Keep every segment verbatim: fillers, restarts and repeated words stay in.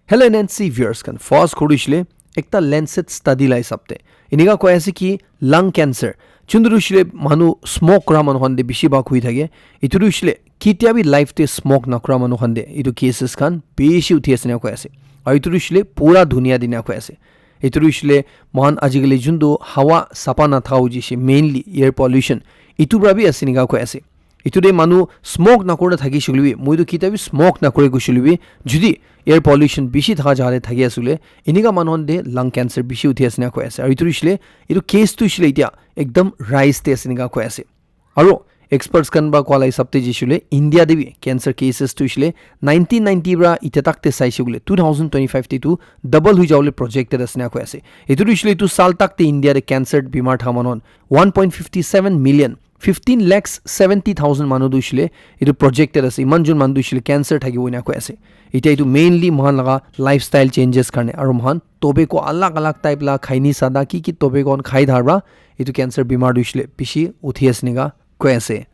Hello N N C viewers khan, first khori shile ekta Lancet study la hisab te enika koi ase ki lung cancer, chundu shile manu smoke kora manu khan de bishi bhag hui thake. Itu shile kitia bi life te smoke na kora manu khan de itu cases khan bishi uthi ase na koi ase. Aru itu shile pura dunia dina koi ase. Itu shile mohan ajikali juntu hawa sapa na thau jishe, mainly air pollution, itu pra bi ase nika koi ase. Itu de manu smoke na kore thaki shule bi, moi tu kitia bi smoke na kore ku shule bi, judi air pollution bishi thaka jaga de thaki asule, enika manu khan de lung cancer bishi uthi ase na koi ase. Aru itu shile, itu case tu shile itia ekdam rise te ase nika koi ase. Aru experts khan ba koa la hisab te jishule India de bi cancer cases tu shile nineteen ninety pra itia tak te sai shule two thousand twenty-five te tu double hui jawole projected ase na koi ase. Itu shile itu sal tak te India de cancer bimar thaka manu khan one point fifty seven million, fifteen lakhs seventy thousand manu tu shile itu projected ase. Iman jun manu tu shile cancer thakibo ina koi ase. Itia itu mainly mohan laga lifestyle changes karne aru mohan tobacco alag alag type la khaini sada ki ki tobacco khan khai thar pra itu cancer bimar tu shile bishi uthi ase nika koi ase.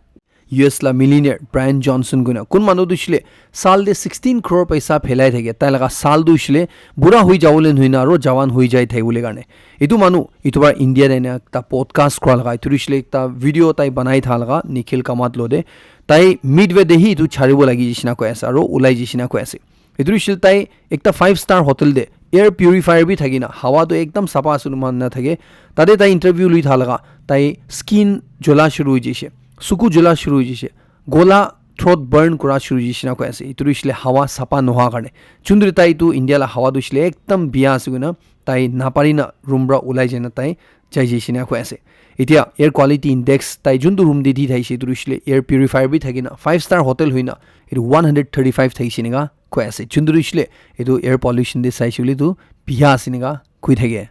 U S la millionaire Brian Johnson koina kun manu tu shile sal de sixteen crore paisa phelai thake, tai laga sal tu shile bura hui jawole nohoi na aro jawan hui jai thai bole karne. Itu manu itu bar India de na ekta podcast kora laga, itu shile ekta video tai banai tha laga Nikhil Kamath lo de, tai midway de hi itu charibo lagi jishina koi ase aro ulai jishina koi ase. Itu shile tai ekta five star hotel de air purifier bi thaki na hawa tu ekdam sapa ase anu man na thake. Tade tai interview lui tha laga, tai skin jola shuru hui jishe, suku jola shuru hui jishe, gola throat burn kora shuru hui jishe na koi ase. Itu shile hawa sapa noha karne. Chundu tai itu India la hawa tu shile ekdam biya ase koina tai napari na room pra ulai jai na tai jai jishe na koi ase. Itia air quality index tai juntu room de di thaishe itu shile air purifier bi thaki na five star hotel hui na itu one hundred thirty-five thaishe nika koi ase. Chundu shile itu air pollution de sai shule tu biya ase nika koi thake.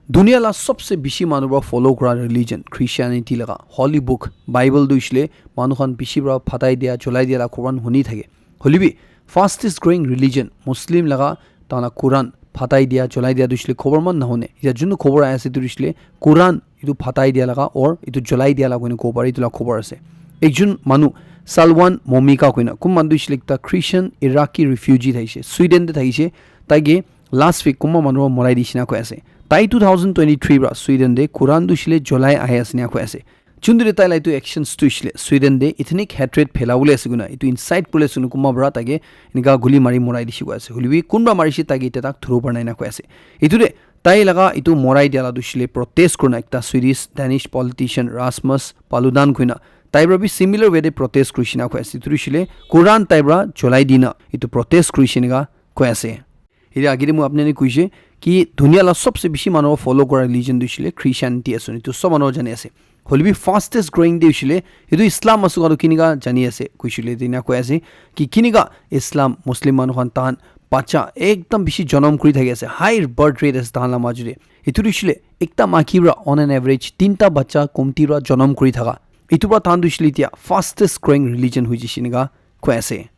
Dunia la sobse bishi manu pra follow kora religion Christianity laga holy book Bible tu shile manu khan bishi pra phatai dia, cholai dia la koran huni thake. Holibi fastest growing religion Muslim laga tana Quran phatai dia, cholai dia tu shile khobor man nahone. Ya junu khobor aise tu shile Quran itu phatai dia laga or itu cholai dia laga koine khobor, itu la khobor ase. Ekjun manu Salwan Momika koina kun manu shile ekta Christian Iraqi refugee thaishe, Sweden de thaishe, taige last week kumba manu morai dishina koi ase. Tai two thousand twenty-three pra Sweden de Quran tu shile jolai ahi ase na koi ase. Chundri tai la itu actions tu shile Sweden de ethnic hatred phelabole ase kuna, itu incite kurle ase kuna kumba pra taige enika guli mari morai dishi koi ase. Holibi kunba marishe taige ite tak thuru parnai na koi ase. Itu de tai laga itu morai dia la tu shile protest kurna ekta Swedish Danish politician Rasmus Paludan koina tai pra bi similar way de protest kurishina koi ase. Itu shile Quran tai pra jolai dina itu protest kurishina koi ase. Ede agede moi apni khan ke koise ki dunia la sobse bishi manu follow kora religion tu hoishe le Christianity ase, etu sob manu jane ase. Hoile bi fastest growing tu hoishe le etu Islam ase koa tu kinika jani ase koishe le tina koi ase ki kinika Islam Muslim manu khan tahan bacha ekdam bishi janam kuri thaki ase, high birth rate ase tahan la majo te. Etu tu hoishe le ekta maki para on an average tinta bacha komti para janam kuri thaka. Etu para tahan tu hoishe le etia fastest growing religion hoi jishe enika koi ase.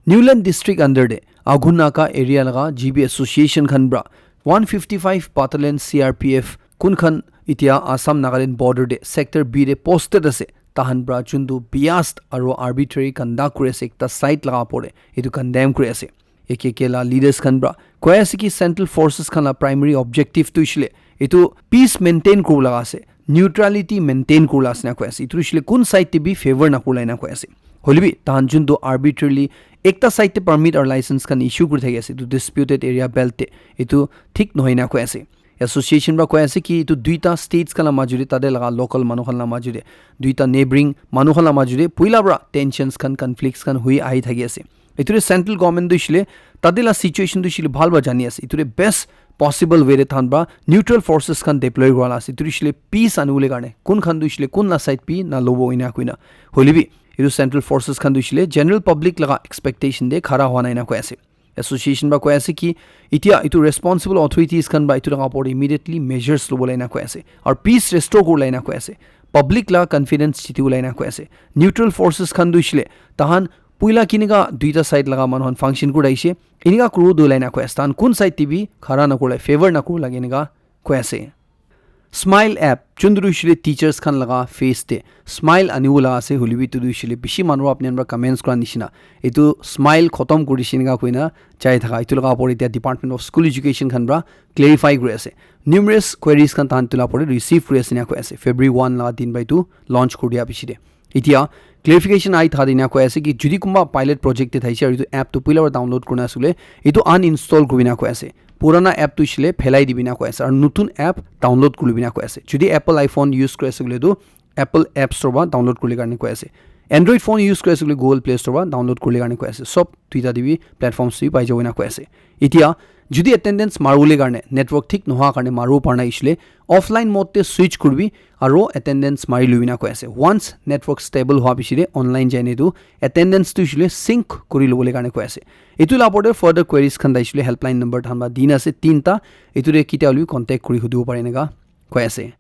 Newland district under te Agu Naga area laga G B association khan pra one fifty five Battalion C R P F kun khan etia Assam Nagaland border te sector B te posted ase, tahan pra juntu biased aro arbitrary conduct kuri ase ekta site laga opor te, etu condemn kuri ase. A K K la leaders khan pra koi ase ki central forces khan la primary objective tu hoishe le etu peace maintain kuribole laga ase, neutrality maintain kuribole ase na koi ase. Etu hoishe le kun side te bi favor nakuribole na koi ase. Hoile bi tahan juntu arbitrarily ekta side te permit aru license khan issue kuri thaki ase etu disputed area belt te, etu thik nohoi na koi ase. Association pra koi ase ki etu duita states khan la majo te tate laga local manu khan la majo te, duita neighboring manu khan la majo te puila pra tensions khan, conflicts khan hui ahi thaki ase. Etu te central government tu hoishe le tate la situation tu hoishe le bhal pra jani ase. Etu te best possible way te tahan pra neutral forces khan deploy kuribole ase. Etu tu hoishe le peace anibole karne kun khan tu hoishe le kun la side bi na lobo ena koina. Hoile bi etu central forces khan tu hoishe le general public laga expectation te khara hua nai na koi ase. Association pra koi ase ki etia etu responsible authorities khan pra etu laga opor te immediately measures lobole na koi ase. Aru peace restore kuribole na koi ase. Public la confidence jitibole na koi ase. Neutral forces khan tu hoishe le tahan puila kinika duita side laga manu khan function kuri ahishe, enika kuru dulai na koi ase. Tahan kun side te bi khara nakuribole, favor nakuribole lage enika koi ase. Smile app, chuntu hoishile teachers khan laga face te smile aniwo laga ase, hoilebi etu tu hoishile bishi manu apni khan para comments kura nishina, etu smile khotom kuri dishi enika koina jai thaka, etu laga opor te Department of School Education khan para clarify kuri ase. Numerous queries khan tahan etu laga opor te receive kuri ase enika koi ase. February one laga din para etu launch kuri dia piche te. Etia clarification ahi thaka dina koi ase ki jodi kunba pilot project te thaise aru etu app tu puila para download kurina ase koile, etu uninstall kuribina koi ase. Purana app tu hoishile phelai dibina koi ase aru notun app download kuribina koi ase. Jodi Apple iPhone use kuri ase koile tu Apple App Store para download kuribole karne koi ase. Android phone use kuri ase koile Google Play Store para download kuribole karne koi ase. Sob duita te bi platforms te bi pai jabo ena koi ase. Etia jodi attendance maribole karne network thik nohoa karne maribo para nai hoishile offline mode te switch kuribi aru attendance mari lubina koi ase. Once network stable hoa piche te online jaine etu attendance tu hoishile sync kuri lubole karne koi ase. Etu laga opor te further queries khan thaise koile helpline number tahan para dina ase tinta, etu te ketia hoile bi contact kuri hudibo pare enika koi ase.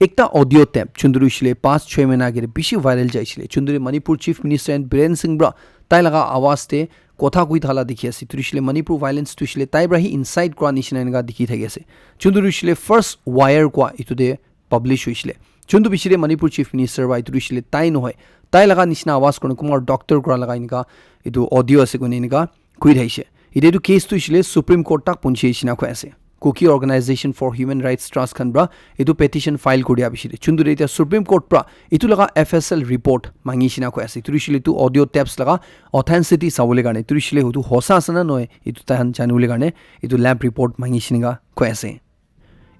Ekta audio tape chuntu hoishile panch choi mahina agete bishi viral jaisile. Chuntu Manipur Chief Minister N Biren Singh para tai laga awaz te kotha koi thala dikhi ase. Etu hoishile Manipur violence tu hoishile tai para hi incite kura nishina enika dikhi thaki ase. Chuntu hoishile First Wire kua etu te publish hoishile. Chuntu piche te Manipur Chief Minister para etu hoishile tai nohoi, tai laga nishina awaz kurina kunba doctor kura laga enika etu audio ase koina enika koi thaise. Etia etu case tu hoishile Supreme Court tak punchi nishina koi ase. Kuki Organization for Human Rights Trust khan para etu petition file kuri dia piche te chuntu te etia Supreme Court para etu laga F S L report mangi nishina koi ase. Etu hoishile etu audio tapes laga authenticity sabole karne, etu hoishile etu hosa ase na nohoi, etu tai khan janibole karne etu lab report mangi nishina koi ase.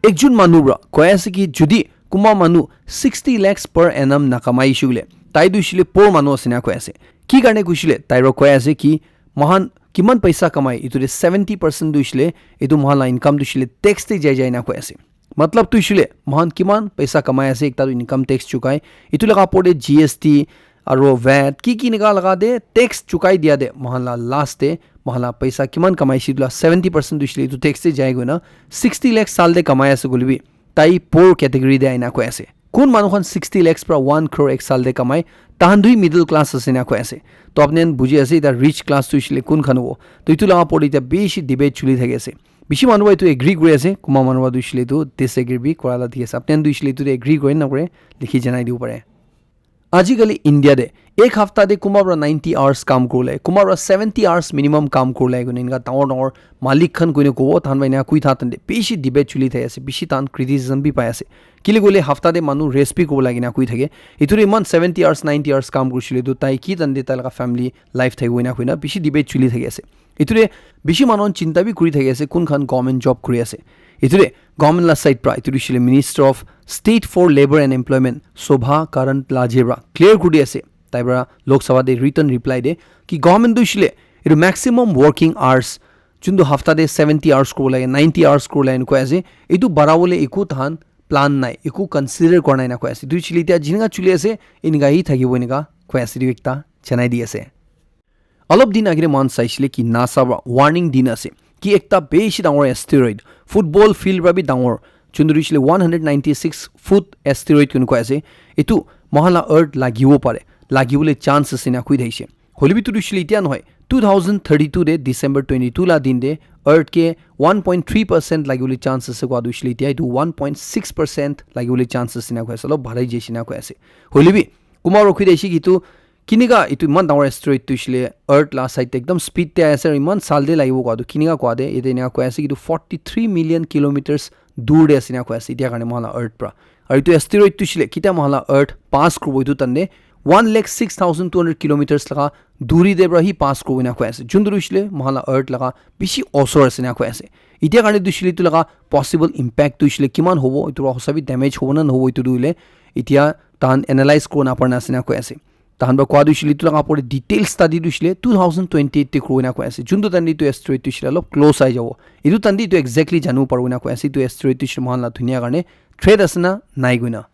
Ekjon manu para koi ase ki jodi kunba manu sixty lakhs per annum nakamai shey koile, tai tu hoishile poor manu ase na koi ase. Ki karne koishile, tai para koi ase ki moikhan kiman paisa kamai, etu te seventy percent tu hoishile, etu moikhan la income tu hoishile tax te jai jai na koi ase. Matlab tu hoishile, moikhan kiman paisa kamai ase, ekta tu income tax chukai, etu laga opor te G S T, aro vat ki ki enika laga te tax chukai dia te moikhan la last te moikhan la paisa kiman kamai ase etu la seventy percent tu hoishile etu tax te jai koina sixty lakhs saal te kamai ase koile bi tai poor category te aina koi ase. Kun manu khan sixty lakhs pra one crore ek saal te kamai, tahan tu hi middle class ase ena koi ase. To apni khan buji ase eta rich class tu hoishile kun khan hobo. To etu laga opor te eta bishi debate chuli thaki ase. Bishi manu pra etu agree kuri ase, kunba manu pra tu hoishile etu disagree bi kura la dikhi ase. Apni khan tu hoishile etu te agree kure na kure likhi janai dibo pare. Ajikali India te ek hafta te kunba pra ninety hours kam kuribole, kunba pra seventy hours minimum kam kuribole koina enika dangor dangor malik khan koina kobo, tahan pra enika koi tha tante bishi debate chuli thaki ase, bishi tahan criticism bi pai ase. Kile koile hafta te manu rest bi kuribo lage na koi thake. Etu te iman seventy hours, ninety hours kam kurishile tu tai ki tante tai laga family life thakibo ena koina bishi debate chuli thaki ase. Etu te bishi manu khan chinta bi kuri thaki ase, kun khan government job kuri ase. Etu te government la side pra, etu tu hoishile Minister of State for Labour and Employment, Shobha Karantlaje pra clear kuri di ase. Tai pra Lok Sabha te written reply te ki government tu hoishile etu maximum working hours, juntu hafta te seventy hours kuribo lage, ninety hours kuribo lage ena koi ase, etu barabole eku tahan plan nai, eku consider kura nai ena koi ase. Etu hoishile etia jinika chuli ase, enika hi thakibo enika koi ase, etu ekta janai di ase. Olop din agete moikhan saishile ki NASA pra warning dina ase ki ekta bishi dangor asteroid, football field pra bi dangor, juntu hoishile one hundred ninety six foot asteroid koi koi ase, etu moikhan la earth lagibo pare, lagibole chance ase ena koi thakishe. Hoilebi etu tu hoishile etia nohoi, two thousand thirty-two te December twenty-two la din te earth ke one point three percent lagibole chance ase koa tu hoishile etia etu one point six percent lagibole chance ase ena koi ase, olop barai jaishe ena koi ase. Hoilebi kunba rokhi thakishe ki etu kinika etu iman dangor asteroid tu hoishile earth la side te ekdum speed te ahi ase aru iman saal te lagibo koa tu kinika koa te yate ena koi ase ki etu forty three million kilometers dur te ase ena koi ase, etia karne moikhan la earth pra. Aru etu asteroid tu hoishile ketia moikhan la earth pass kuribo etu tante one lakh six thousand two hundred kilometers laga duri te pra hi pass kuribo ena koi ase, juntu tu hoishile moikhan la earth laga bishi osor ase ena koi ase. Etia karne tu hoishile etu laga possible impact tu hoishile kiman hobo, etu pra hosa bi damage hobo na nohobo, etu tu hoile etia tahan analyze kuribo napara na ase ena koi ase. Tahan pra koa tu hoishile etu laga opor te detail study tu hoishile two thousand twenty-eight te kuribo ena koi ase. Juntu tante etu asteroid tu hoishile olop close ahi jabo. Etu tante etu exactly janibo paribo ena koi ase. Etu asteroid tu hoishile moikhan la dunia karne threat ase na nai koina.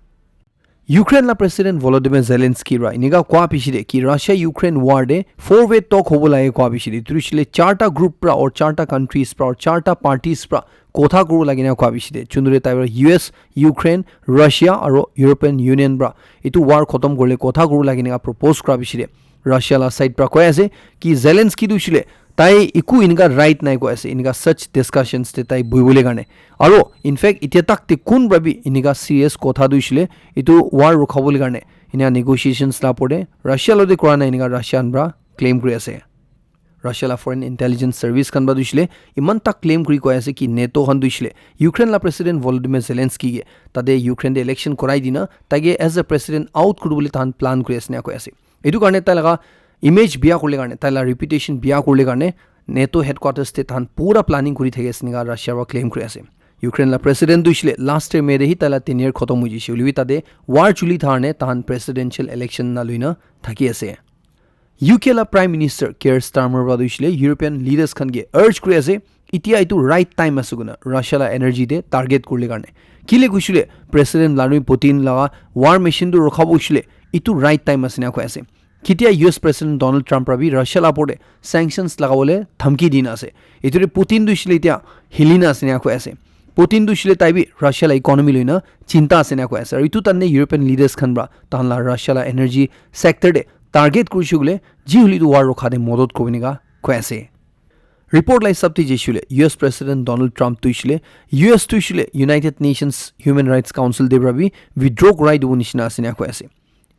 Ukraine la President Volodymyr Zelensky pra enika koa piche te ki Russia Ukraine war te four way talk hobo lage koa piche te etu hoishile charta group pra or charta countries pra or charta parties pra kotha kuribo lage na koa piche te, juntu te tai pra U S, Ukraine, Russia aro European Union pra etu war khotom kuribole kotha kuribo lage ena propose kura piche te Russia la side pra koi ase ki Zelensky tu hoishile Tai eku enika right nai koi ase, enika such discussions te tai buhibole karne. Aro, in fact, itia tak te kun pra bi enika serious kotha tu hoishile, etu war rukhabole karne, enika negotiations la opor te Russia lote kora nai enika Russia khan pra claim kuri ase. Russia la Foreign Intelligence Service khan pra tu hoishile, iman tak claim kuri koi ase ki NATO khan tu hoishile, Ukraine la President Volodymyr Zelensky ke tate Ukraine te election korai dina, taike as a president out kuribole tahan plan kuri ase na koi ase. Etu karne tai laga image biya kurle karne, tai la reputation biya kurle karne, NATO headquarters te tahan pura planning kuri thaki ase enika Russia pra claim kuri ase. Ukraine la president tu hoishile last year May te hi tai la tenure khotom hoi jaise. Hoilebi tate war chuli thakar ne tahan presidential election na luina thaki ase. U K la Prime Minister Keir Starmer pra tu hoishile European leaders khan ke urge kuri ase, itia etu right time ase kuna Russia la energy te target kurle karne. Kile kuishile President Vladimir Putin laga war machine tu rokhabo hoishile, etu right time ase na koi ase. Ketia U S President Donald Trump pra bi Russia la opor te sanctions lagabole dhamki dina ase. Etu te Putin tu hoishile itia hilina ase na koi ase. Putin tu hoishile tai bi Russia la economy loina chinta ase na koi ase. Aru etu tanne European leaders khan pra tahan la Russia la energy sector te target kurishe koile ji huli tu war rokha te modot kuribo enika koi ase. Report la hisab te jaishile U S President Donald Trump tu hoishile U S tu hoishile United Nations Human Rights Council te pra bi withdraw kurai dibo nishina ase na koi ase.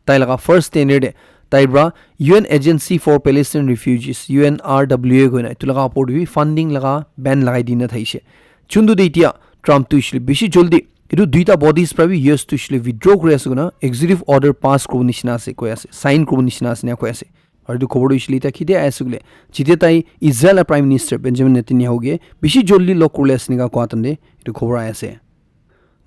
Tai laga first tenure te tai pra U N Agency for Palestinian Refugees, U N R W A koina etu laga opor te bi funding laga ban lagai dina thaishe. Chundu te itia Trump tu hoishile bishi joldi etu duita bodies pra bi U S tu hoishile withdraw kuri ase koina executive order pass kuribo nishina ase koi ase, sign kuribo nishina ase na koi ase. Aru etu khobor tu hoishile itia ketia ahi ase koile, jetia tai Israel la Prime Minister Benjamin Netanyahu ke bishi joldi log kuribole ase enika koa time te etu khobor ahi ase.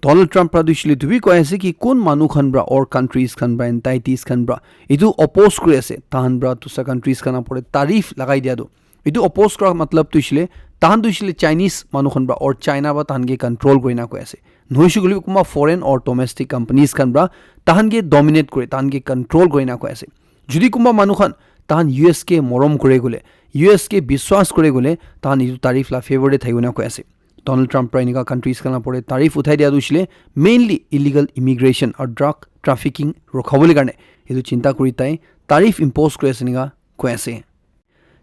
Donald Trump pra tu hoishile etu bi koi ase ki kun manu khan pra or countries khan pra, entities khan pra etu oppose kuri ase, tahan pra dusra countries khan opor te tariff lagai dia tu. Etu oppose kura matlab tu hoishile tahan tu hoishile Chinese manu khan pra or China pra tahan ke control kurina koi ase. Nohoishe koile bi kunba foreign or domestic companies khan pra tahan ke dominate kure, tahan ke control kurina koi ase. Jodi kunba manu khan tahan U S ke morom kure gole, U S ke biswas kure gole, tahan etu tariff la favor te thakibo na koi ase. Donald Trump pra enika countries khan la opor te tariff uthai dia tu hoishile mainly illegal immigration aru drug trafficking rokhabole karne etu chinta kuri tai tariff impose kuri ase enika koi ase.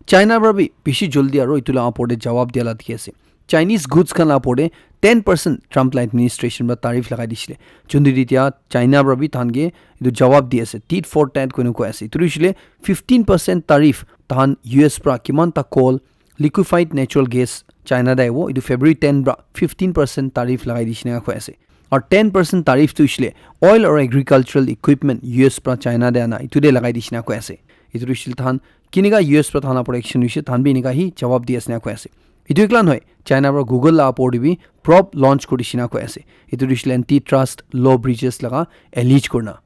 China pra bi bishi joldi aro etu la opor te jawab dia la dikhi ase. Chinese goods khan la opor te ten percent Trump la administration pra tariff lagai dishile. Chundu te itia China pra bi tahan ke etu jawab di ase. Tit for tat koina koi ase. Etu hoishile fifteen percent tariff tahan U S pra kiman ta coal, liquefied natural gas China te ahibo. Etu February ten pra fifteen percent tariff lagai dishina koi ase. Aru ten percent tariff tu hoishile oil aru agricultural equipment U S pra China te ana etu te lagai dishina koi ase. Etu tu hoishile tahan kinika U S pra tahan la opor action hoishe, tahan bi enika hi jawab di ase na koi ase. Etu ekla nohoi, China pra Google la opor te bi probe launch kuri dishina koi ase. Etu tu hoishile antitrust law breaches laga allege kurina.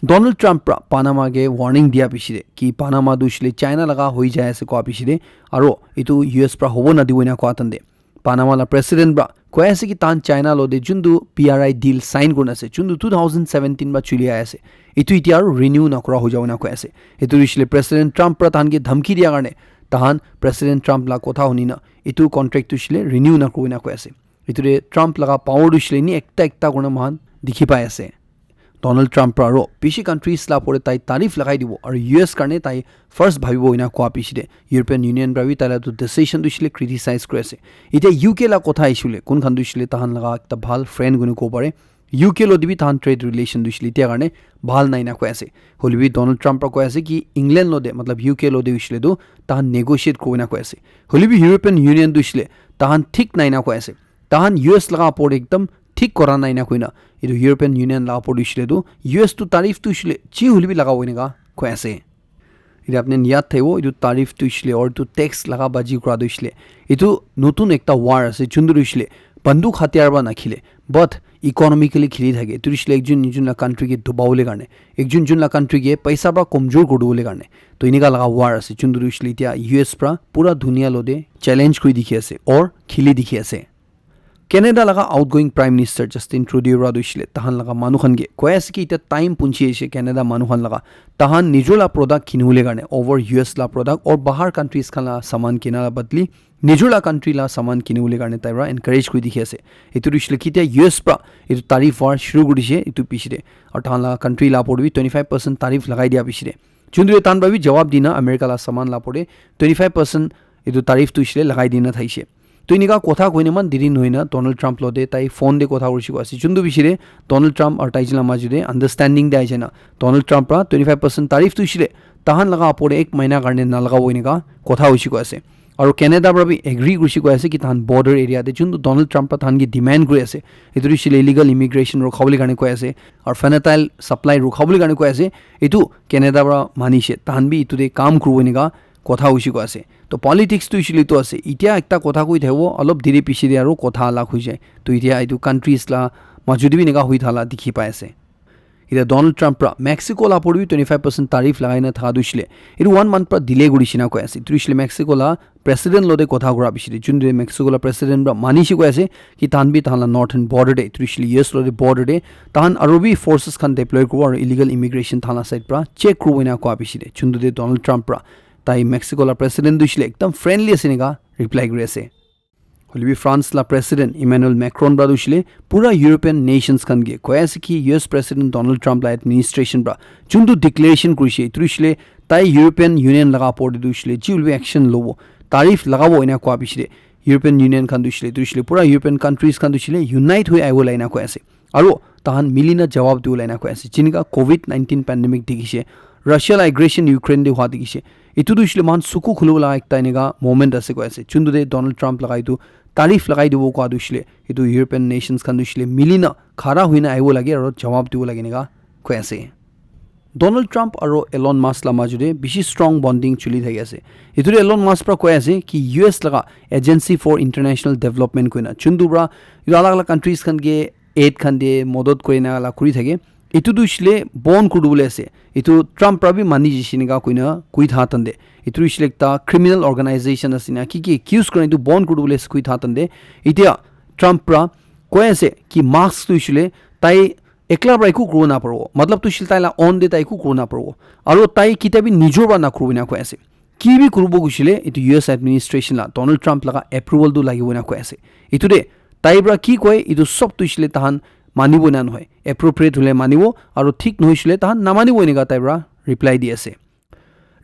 Donald Trump pra Panama ke warning dia piche te ki Panama tu hoishile China laga hoi jai ase koa piche te aro etu U S pra hobo nadibo ena koa time te Panama la president pra koi ase ki tahan China lote juntu P R I deal sign kurina ase, juntu two thousand seventeen pra chuli ahi ase, etu itia aru renew nakura hoi jabo na koi ase. Etu hoishile President Trump pra tahan ke dhamki dia karne tahan President Trump la kotha hunina etu contract tu hoishile renew nakuribo na koi ase. Etu te Trump laga power tu hoishile ni ekta ekta kurina moikhan dikhi pai ase. Donald Trump pra aro bishi countries la opor te tai tariff lagai dibo aro U S karne tai first bhabibo ena koa piche te European Union pra bi tai la etu decision tu hoishile criticize kuri ase. Etia U K la kotha ahi shile kun khan tu hoishile tahan laga ekta bhal friend kuni kobo pare. U K lote bi tahan trade relation tu hoishile etia karne bhal nai na koi ase. Hoile bi Donald Trump pra koi ase ki England lote matlab U K lote hoishile tu tahan negotiate kuribo na koi ase. Hoile bi European Union tu hoishile tahan thik nai na koi ase. Tahan U S laga opor te ekdam thik kora nai na koina etu European Union la opor te hoishile tu U S tu tariff tu hoishile chi hoile bi lagabo enika koi ase. Etu apni khan yad thakibo, etu tariff tu hoishile or etu tax laga baji kura tu hoishile etu notun ekta war ase, juntu tu hoishile banduk hatiyar para nakhile but economically khili thake. Etu tu hoishile ekjun ekjun la country ke dubabole karne, ekjun ekjun la country ke paisa para komjor kuri dibole karne. To enika laga war ase, juntu tu hoishile etia U S para pura dunia lote challenge kuri dikhi ase or khili dikhi ase. Canada laga outgoing Prime Minister Justin Trudeau para tu hoishile tahan laga manu khan ke koi ase ki etia time punchi ase Canada manu khan laga, tahan nijor la product kinibole karne over U S la product or bahar countries khan la saman kina la badli nijor la country la saman kinibole karne tai para encourage kuri dikhi ase. Etu tu hoishile ki etia U S para etu tariff war shuru kuri dishe etu piche te, aru tahan la country la opor te bi twenty five percent tariff lagai dia piche te, juntu tahan para bi jawab dina America la saman la opor te twenty five percent etu tariff tu hoishe le lagai dina thaishe. To enika kotha koina eman deri nohoina Donald Trump lote tai phone te kotha kurishe koi ase. Juntu bishi de Donald Trump aru tai jin la majo de understanding de aishe na. Donald Trump pra twenty five percent tariff tu hoishe le tahan laga apor de ek mahina karne nalagabo enika kotha hoishe koi ase. Aru Canada pra bi agree kurishe koi ase ki tahan border area de juntu Donald Trump pra tahan ki demand kuri ase. Etu tu hoishe le illegal immigration rukhabole karne koi ase. Aru fentanyl supply rukhabole karne koi ase. Etu Canada pra manishe. Tahan bi etu de kam kuribo enika kotha hoishe koi ase. To politics tu hoishe le etu ase. Itya ekta kotha koi thakibo, olop deri piche de aru kotha alag hoi jai. To itya etu countries la majo de bi enika hoi thala dikhi pai ase. Itya Donald Trump pra Mexico la opor de bi twenty five percent tariff lagai na thaka tu hoishe le etu one month pra delay kurishe na koi ase. Etu hoishe le Mexico la president lote kotha kura piche de, juntu Mexico la president pra manishe koi ase ki tahan bi tahan la northern border de, etu hoishe le U S lote border de tahan aru bi forces khan deploy kuribo aru illegal immigration tahan la side pra check kuribo enika koa piche de, juntu de Donald Trump pra tai Mexico la president tu hoishe le ekdam friendly ase enika reply kuri ase. Hoilebi France la president Emmanuel Macron pra tu hoishe le pura European nations khan ke koi ase ki U S president Donald Trump la administration pra juntu declaration kurishe, etu hoishe le tai European Union laga opor de tu hoishe le ji hoilebi action lobo, tariff lagabo enika koa piche de European Union khan tu hoishe le, tu hoishe le pura European countries khan tu hoishe le unite hoi ahibo la enika koi ase. Aru tahan milina jawab dibo la enika koi ase. Jinika covid nineteen pandemic dikhishe, Russia la aggression Ukraine de hua dikhishe. Etu tu hoishe le moikhan suku khulibo la ekta enika moment ase koi ase. Juntu de Donald Trump laga etu tariff lagai dibo koa tu hoishe le, etu European nations khan tu hoishe le milina khara hoina ahibo lage aru jawab dibo lage enika koi ase. Donald Trump aru Elon Musk la majo de bishi strong bonding chuli thaki ase. Etu de Elon Musk pra koi ase ki U S laga Agency for International Development koina, juntu pra etu alag alag countries khan ke aid khan de modot kuri na la kuri thake. Etu tu hoishe le bon kuri dibole ase. Etu Trump pra bi mani jishe enika koina koi tha tande. Etu tu hoishe le ekta criminal organization ase na ki ki accuse kore etu bon kuri dibole ase koi tha tande. Itya Trump pra koi ase ki Musk tu hoishe le tai ekla pra eku kuribo na paribo. Matlab tu hoishe le tai la own de tai eku kuribo na paribo. Aru tai kitia bi nijor pra na kuribo enika koi ase. Ki bi kuribo hoishe le etu U S administration la Donald Trump laga approval tu lagibo enika koi ase. Etu de tai pra ki koi etu sob tu hoishe le tahan manibo na nohoi. Appropriate hole manibo aru thik nohoishe le tahan namanibo enika tai pra reply di ase.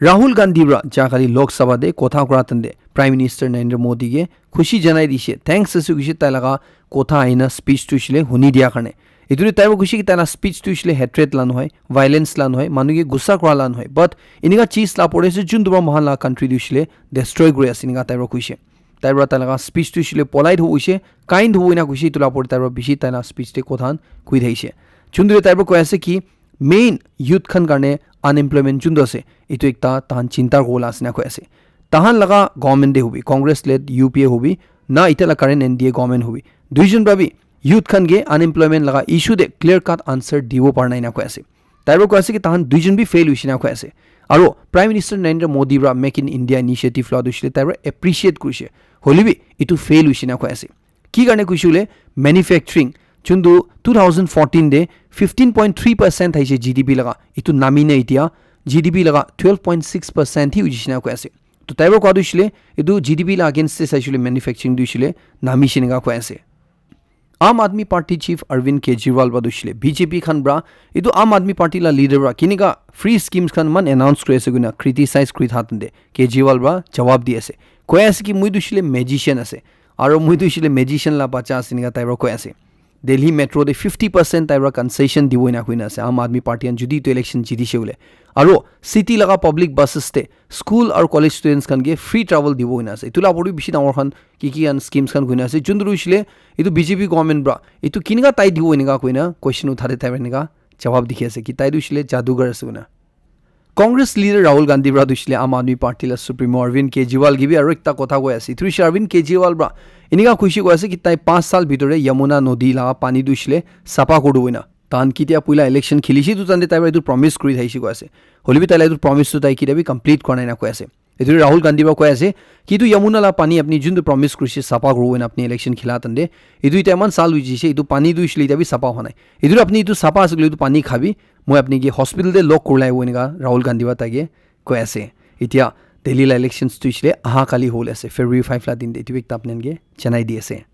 Rahul Gandhi pra jahkali Lok Sabha de kotha kura tande Prime Minister Narendra Modi ke khushi janai dishe, thanks ase koishe tai laga kotha ahina speech tu hoishe le huni dia karne. Etu de tai pra koishe ki tai la speech tu hoishe le hatred la nohoi, violence la nohoi, manu ke gussa kura la nohoi, but enika cheez la opor de ase juntu pra moikhan la country tu hoishe le destroy kuri ase enika tai pra koishe. Tai pra tai laga speech tu hoishe le polite hobo hoishe, kind hobo enika koishe, etu la opor de tai pra bishi tai la speech de kotha khan koi thakishe. Juntu de tai pra koi ase ki main youth khan karne unemployment juntu ase, etu ekta tahan chinta kuribo la ase enika koi ase. Tahan laga government de hobi, Congress led U P A hobi, na itya la current N D A government hobi, duijon pra bi youth khan ke unemployment laga issue de clear cut answer dibo para nai enika koi ase. Tai pra koi ase ki tahan duijon bi fail hoishe enika koi ase. Aru Prime Minister Narendra Modi pra Make in India initiative la tu hoishe le tai pra appreciate kurishe. Hoilebi etu fail hoishe enika koi ase. Ki karne koishe hoile manufacturing juntu two thousand fourteen de fifteen point three percent thaishe G D P laga, etu nami na itya G D P laga twelve point six percent hi hoishe enika koi ase. To tai pra koa tu hoishe le etu G D P la against de saishe hoile manufacturing tu hoishe le namishe enika koi ase. Aam Aadmi Party Chief Arvind Kejriwal pra tu hoishe le B J P khan pra etu Aam Aadmi Party la leader pra kinika free schemes khan eman announce kuri ase koina criticize kuri tha tande Kejriwal pra jawab di ase. Koi ase ki moi tu hoishe le magician ase. Aru moi tu hoishe le magician la bacha ase enika tai pra koi ase. Delhi Metro de fifty percent tai pra concession dibo enika koina ase Aam Aadmi Party khan jodi etu election jitishe hoile. Aru city laga public buses te school aru college students khan ke free travel dibo koina ase. Etu la opor te bishi dangor khan ki ki khan schemes khan koina ase. Juntu tu hoishe le etu B J P government pra etu kinika tai dibo enika koina question uthate tai pra enika jawab dikhi ase ki tai tu hoishe le jadugar ase koina. Congress leader Rahul Gandhi pra tu hoishe le Aam Aadmi Party la supremo Arvind Kejriwal ke bi aru ekta kotha koi ase. Etu hoishe Arvind Kejriwal pra enika koishe koi ase ki tai panch saal bhitor te Yamuna nodi laga pani tu hoishe le sapha kuri dibo koina. Tahan kitia puila election khilishe tu tande tai pra etu promise kuri thaishe koi ase. Hoilebi tai la etu promise tu tai kitia bi complete kura nai na koi ase. Etu Rahul Gandhi pra koi ase ki etu Yamuna la pani apni juntu promise kurishe sapha kuribo koina apni election khila tande. Etu itya eman saal hoi jishe, etu pani tu hoishe le itya bi sapha hwa nai. Etu apni etu sapha ase koile etu pani khabi, moi apni ke hospital te lock kuri laibo enika Rahul Gandhi pra tai ke koi ase. Itya Delhi la elections tu hoishe le aha kali hobole ase, February five la din te. Etu bi ekta apni khan ke janai di ase.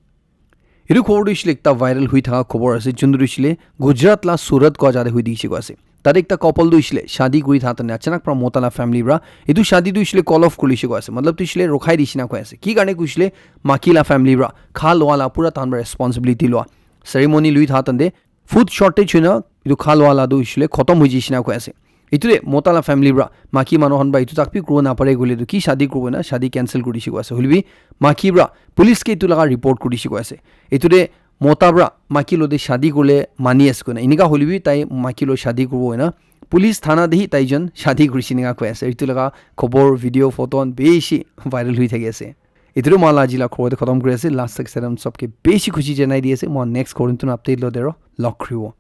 Etu khobor tu hoishe le ekta viral hoi thaka khobor ase, juntu tu hoishe le Gujarat la Surat koi jaga te hoi thakishe koi ase. Tate ekta couple tu hoishe le shadi kuri thaka tane achanak pra mota la family pra etu shadi tu hoishe le call off kuri she koi ase, matlab tu hoishe le rokhai dishi na koi ase. Ki karne koishe le maki la family pra kha loa la pura tahan pra responsibility loa, ceremony lui thaka tante food shortage hoina etu kha loa la tu hoishe le khotom hoi jai she na koi ase. Etu de mota la family pra maki manu khan pra etu tak bi kuribo napare koile tu ki shadi kuribo na shadi cancel kuri dishi koi ase. Hoile bi maki pra police ke etu laga report kuri dishi koi ase. Etu de mota pra maki lo de shadi kurle mani ase koina enika hoile bi tai maki lo shadi kuribo hoina police thana de hi tai jon shadi kuri she enika koi ase. Etu laga khobor, video, photo khan bishi viral hoi thaki ase. Etu de moi la aji la khobor de khotom kuri ase. Last tak salam sobke bishi khushi janai di ase. Moi next khobor notun update lo de aro log kuribo.